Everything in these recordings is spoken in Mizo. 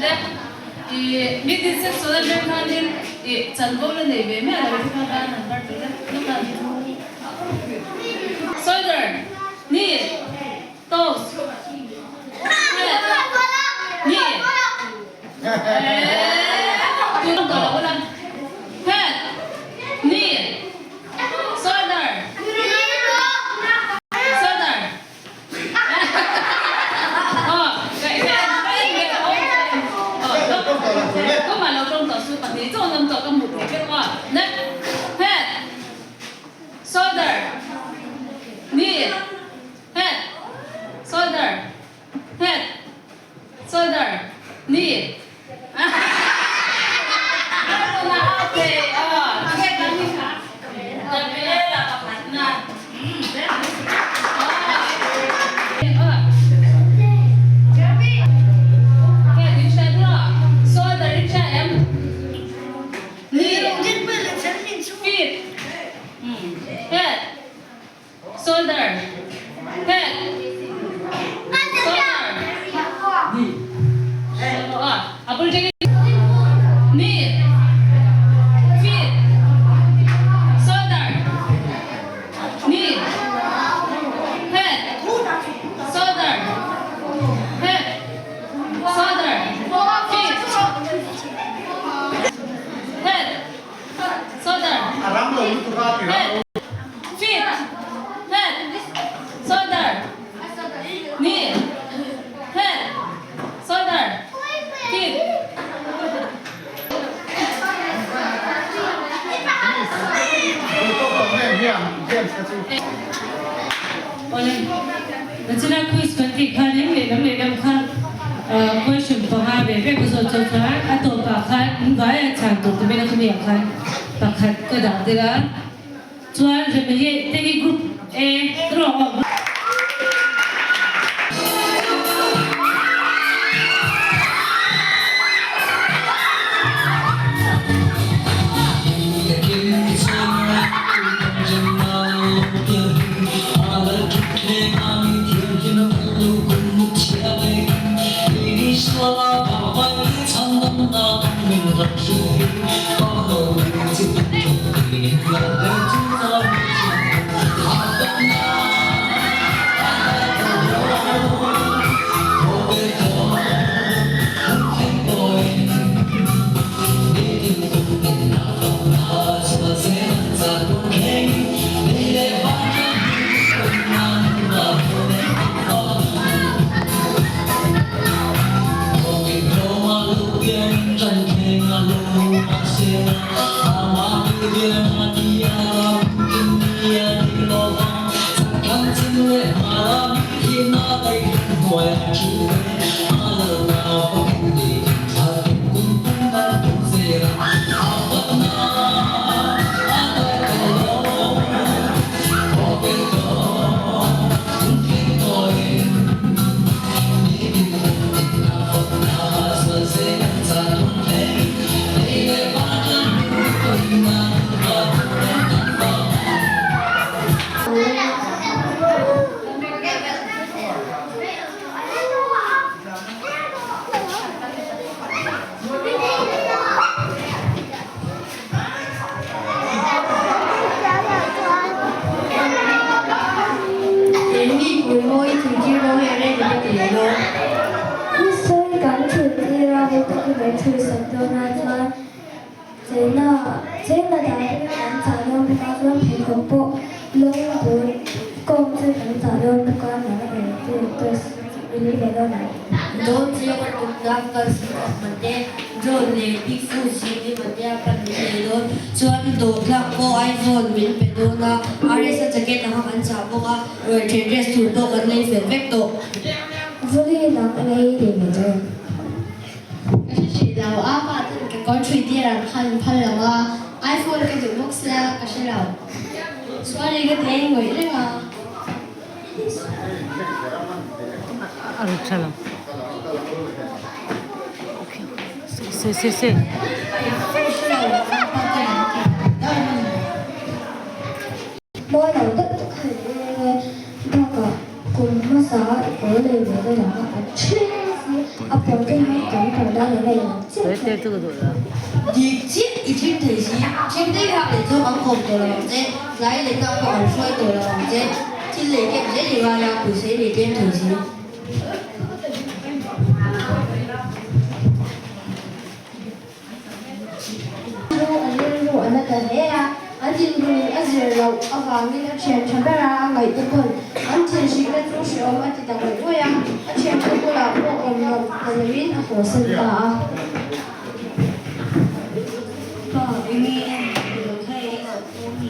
Le i mitin section atang khanin i chanvo la nei ve miah lo te kha ban han bar tur le lawk a. Shoulder, knee, toes, head, knee, eh, tun tawh lo ula. Head, knee, shoulder, shoulder. Nachina quiz kan tih khanin lehlam lehlam khan question panga ve ve ka zawt chauh chuan a tawpah khan in vaia chhan tur tumin a khawmiah khan pakhat ka dah tel a. Chuan rem hi te hi group A rawng awm. thawm dawn nen a inang chiah chiah. Dik chiah i thim thei si, thim daih hak leh chu kan kawm tawh lo ang che, tlai leh tak pawh kan hruai tawh lo ang che, thil lei kep zel i ngai a, pawisa i nei tlem thei si. Chu an rilru a na ta hle a, an dinhmunin a zir loh avangin a thian tha ber a, a ngaih te pawn an thinhrikna chu hreawm a ti ta ngawih ngawih a, a thiante bulah pawh awm nuam ta loin a hawsan ta a. Pa, enge i lo kha ei loh pawh mi?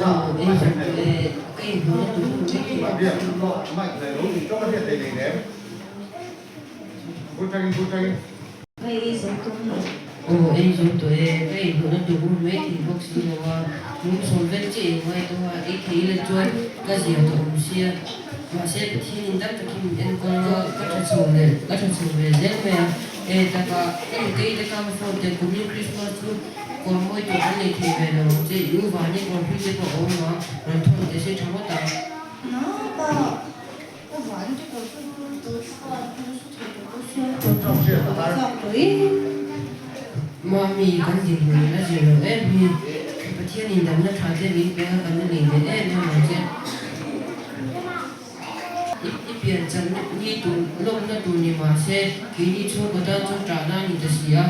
Aw, ei zawk tawh e, ka inhmuhna tur chu mai thei ang chu. Ka ei zo tawh mi? Aw, ei zo tawh e, ka inhmuhna tur hun mai thei bawk si lo a, lung sawm vel che eng ngai tawh a, ei thei ila chuan ka zia tawh awm sia. Mahse, Pathianin dam takin min enkawl a, ka tha chho leh ka tha chho ve zel mai a, e taka ka nutei te kha ka phone tel kumin Christmas chu kawr mawi tur an nei thei ve lo ang che, i u vani kawr hlui te pawh a awm a, rawn thawn teh se tha ngawt ang. Napa! Mami, kan dinhmun in a zir lo em hi. Pathianin damna tha te min pek a kan la nei ve em em ang che. I pian chan ni tur lawmna tur ni mah se, keini chhungkaw tan chuan ṭahna a ni ta si a.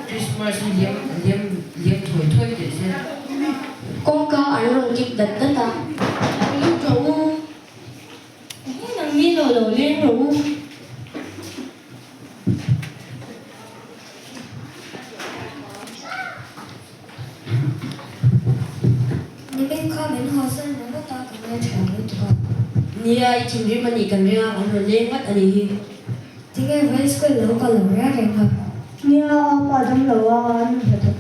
Christmas hi liam liam liam thawi thawi teh se. Kawngka an rawn kik dat dat a. Lut rawh u. Eng ang mi lo lo leng rawh u. Nimin kha min haw san ringawt a, ka ngai tha lutuk a. Nia, i thinrim a nih kan ring a, an rawn leng vat a nih hi. Tinge vai school lo ka lo reng reng a. Nia, a pa dam lo a, an hnathawk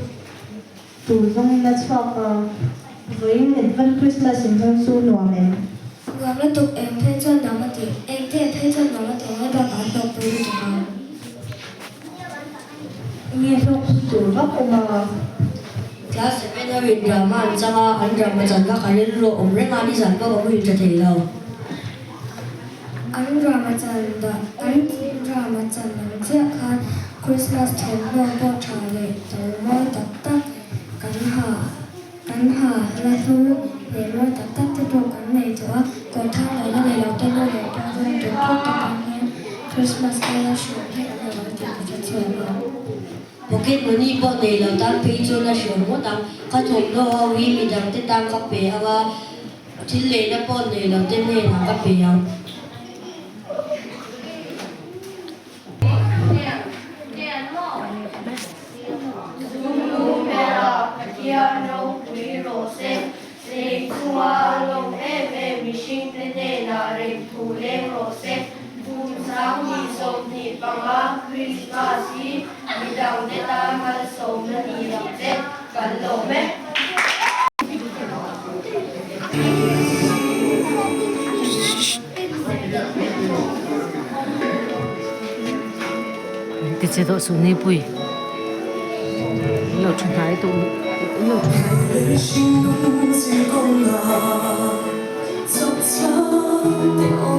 Tur zawngin a chhuak a, vawiin Advent Christmas in hmang chu nuam em? Nuam lutuk eng phei chuan nuam a ti, eng te phei chuan nuam a ti ang e bakah a hlawkpui lutuk ang. Enge hlawkpui tur vak awm a? Class 7 ho in drama an chang a, an drama chan kha ka rilru a awm reng a, nizan pawh ka muhil tha thei lo. An drama chan dah an drama chan ang chiah khan Christmas thawmhnaw pawh tha leh to mawi tak tak kan ha kan ha la hlu leh mawi tak tak te pawh kan nei tawh a, kawr thar lo la nei lo te nu leh pa zawng tur phawt te tan hian Christmas aia hriam hi an lo ang tih ka hre chhuak a. Pocket money pawh nei lo tan phei chuan a hriam ngawt ang, ka thawmhnaw ho hi midang te tan ka pe ang a, Thil leina pawh nei lo te hnenah ka pe ang. Pathian ropui rawh se, lei chunga a lawm em em mihringte hnenah remthu leng rawh se. Kum 2025 Krismas hi midangte tan malsawmna ni ang che, kan lawm e. Ti che dawh suh ni pui lo thu hnai duh lo thu hnai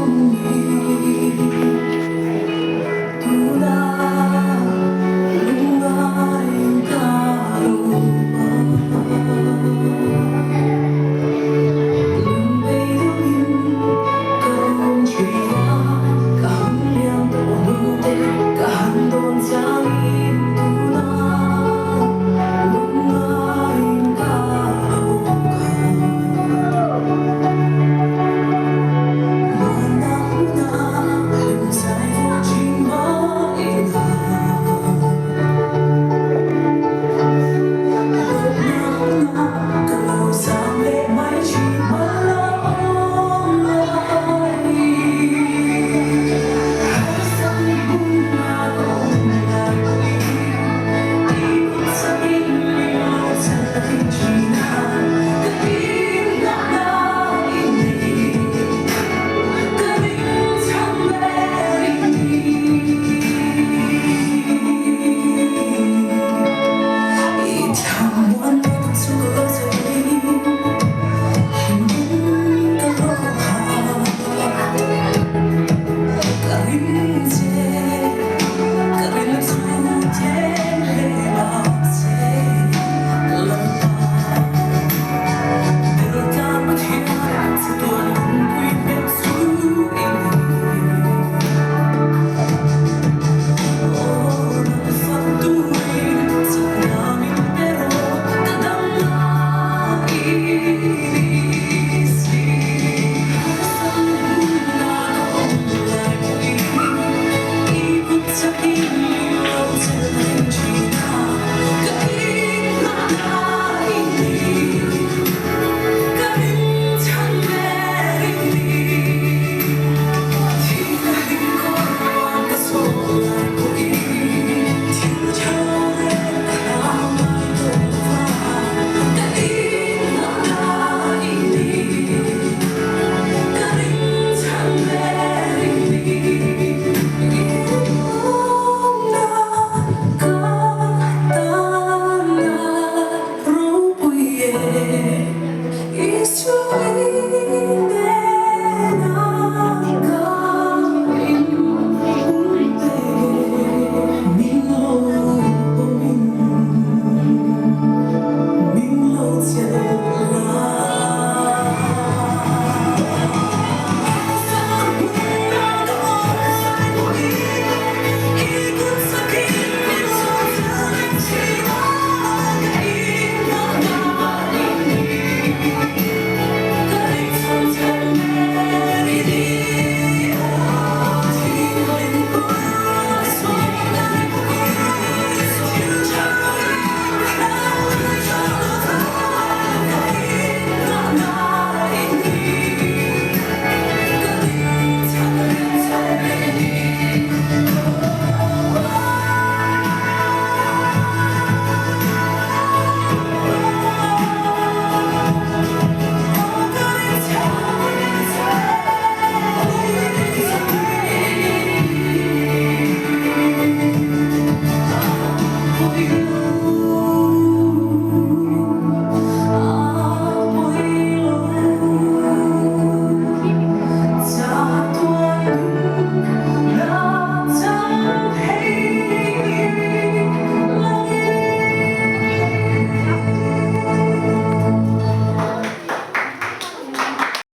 duh.